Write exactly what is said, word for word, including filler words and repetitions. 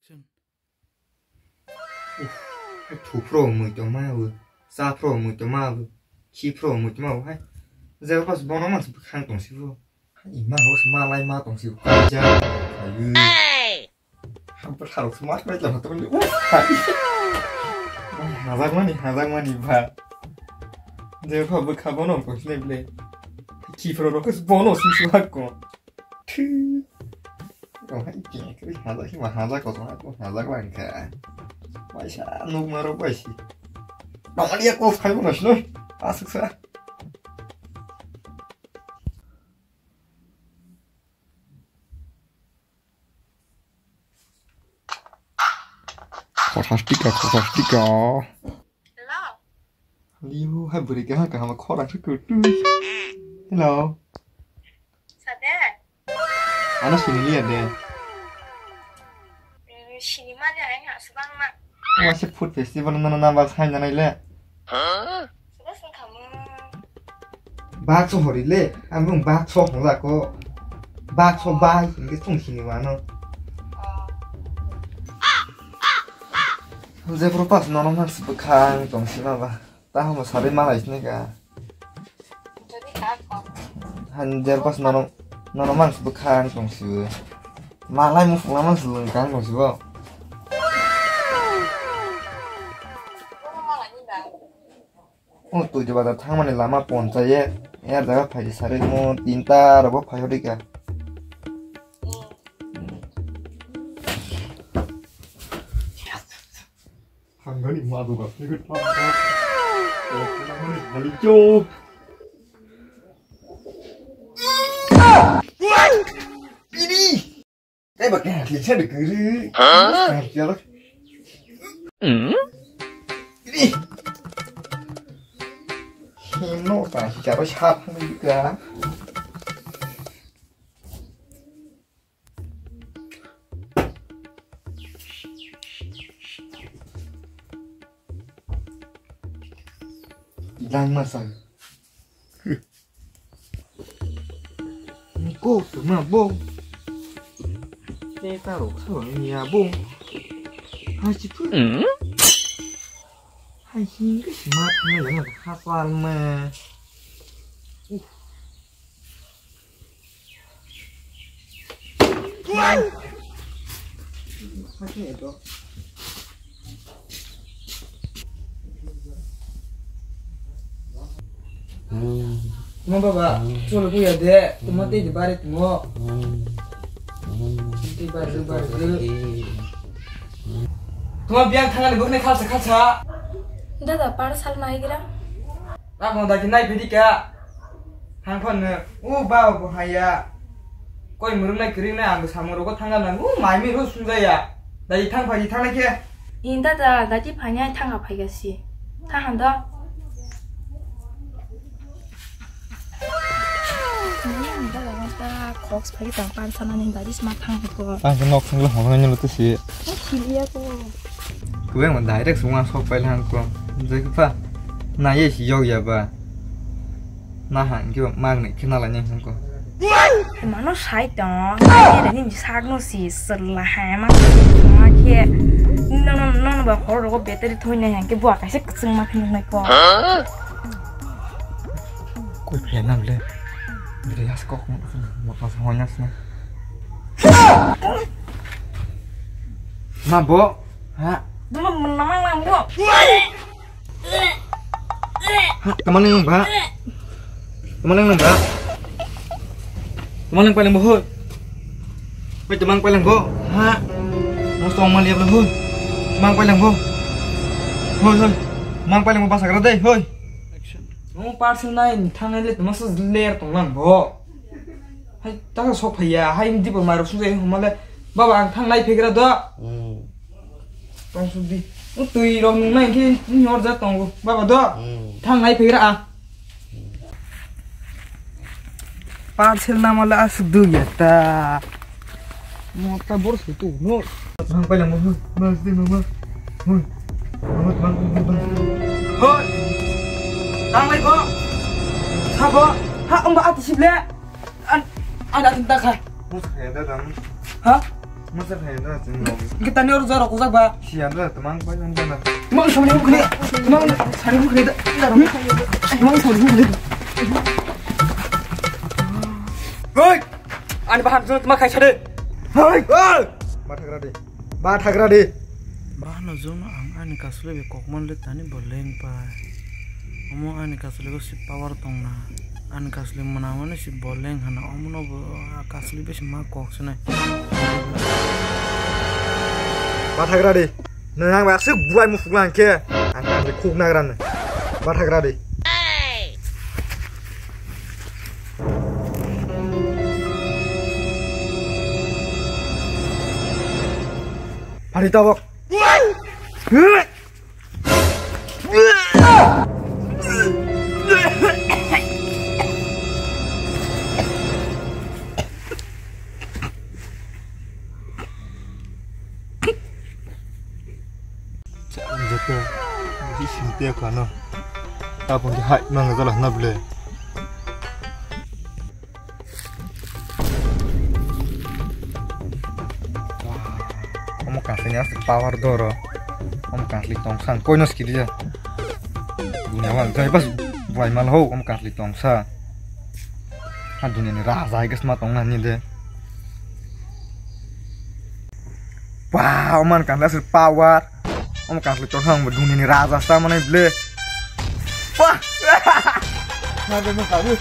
Uff, hai thuphro mui tongma bo, chaphro mui tongma bo, khiphro mui tongma bo hai. Jeba pas bono mansi bwkhang tongsibo. Hai ima ho malai ma tongsibo kaja. Ayu. Hampir harus mas mai tong tong. Uff, hai. Hai, hajak mani, hajak mani ba. Jeba bwkha bono tongsinai ble. Khiphro rokes bono sisi hakko. Twi. Tong hai khe khe hajak khe ma hajak ko tong hai ko hajak lang kha. Waisa nuk maro waisi. Tong ani ko phai bo nasno. Asuk sa. Khorastika, khorastika. Hello. Liu hai bwrwi kaha kaham khorang se kwtwi. Hello. Sade. Ano sini liya de. Hmm, sini mani ai ha subang ma. Wase food festival no number sai na nai le. Huh? Subang sing kamu. Bakso hori le, ang bung bakso hong la ko. Bakso bai, hingke sung sini wano. Oh. Jebro pas nono mas bwkhang tong sima ba. Tahomo sarwi malai sini ka. Jadi kako. Hanjer pas nono, nono mangsi bwkhang tongsibo. Malai mufukna mangsi lwng kang tongsibo. Bono malai ni ba. O twi de bazar thangmani lama ponchayet. Er jaga phaidi sarwi mo tinta robo phai hodi ka. Hmm. Hangani ma do ga. Hangani halicho. Bini. Tei ba khe hakli sa de kiri. Hakli ala. Bini. Hino ta si charo sa phang di ka. Dang masa. Ko tuma bo. Te ta ro sa ni ya bo. Ha chi pu. Ha hin ke ma ma ha sa ma. Tuma baba, cholo buya de, tuma tei de bare tumo. Tei bare de, bare de. Tuma biyang thangani bukni khalsa khalsa. Dada, par sal naigira. Ako daki nai phedi ka. Thang phone no. O ba bo haya. Koi murung nai kring nai ang samung rogo thang nang. O mai mi ro sung jaya. Dai thang phai thang nai khe. Inda da dati phanya thang phai ga si. Thang han do. Inda da ta khoks phai ta pan sana ni dadi sma thang ko. Ang nok thang lo hong nai lo to si. Hilia ko. Kuweng ma direct sung ang sok pai lang ko. Jai pa. Na ye si yok ya ba. Na hang ki ba mag ne kena la nyang ko. Mano sai to. Ni ni sak no si sala ha ma. Ma ke. No no no no ba hor ro battery thoi na hang ke bua ka se ksung ma khin nai ko. Koi phe na le. Bri has kok mo mo pa sa honya sna. Ma bo. Ha. Dulu menang lang bo. Ha, teman yang ba. Teman yang ba. Teman yang paling bohoi. Hoi, teman paling bo. Ha. Mustong mali apa hoi. Teman paling bo. Hoi hoi. Teman paling bo pasakra deh hoi. Mo parcel nai thangnai le masa ler tonglang bo. Hai ta sok phaiya, hai di bo marok sung jai homa le. Baba ang thang nai phegra do. Hmm. Tong suk di. O twi rok nung nai khe nyor ja tongo. Baba do. Hmm. Thang nai phegra a. Parcel na mala asuk du ya ta. Mo ta bor su tu no. Mang pai lang mo. Mang di mo. Hoi. Mang mang mang. Hoi. Tang lai ko. Sa ko. Ha ong ba ati sip le. An an ati ta kha. Mo sa ya da dam. Ha? Masa kaya da sing lo. Kita ni orang jorok kujak ba. Sian da temang pai nang da. Mang samani bukhne. Mang samani bukhne da. Mang samani bukhne. Hoi. Ani bahan jun temang kai sade. Hoi. Hoi. Mathagra de. Ba thagra di. Bahano jono ang ani kasule be kokmon le tani bo leng pai. Omo ani kasule go si power tongna. Ani kasule mwnamani si bo leng hana. Omono bo kasule be si ma kok sinai. Ba thagra di. Nang ang bakse buai mufuk lang ke. Ang kasule khuk nagra ne. Ba thagra di. Hari tabok. Jete, di sinte kano. Tapon di hai mang jala na ble. Omo kasini asli power doro. Omo kasli tong sang koi no skidi ya. Dunia wal jai bas buai mal ho omo kasli tong sa. Ha dunia ni raja hai kesma tong na ni de. Wah, oman kasli asli power. Omo kasli tong sang dunia ni raja sa mana ble. Wah. Na de no kabu.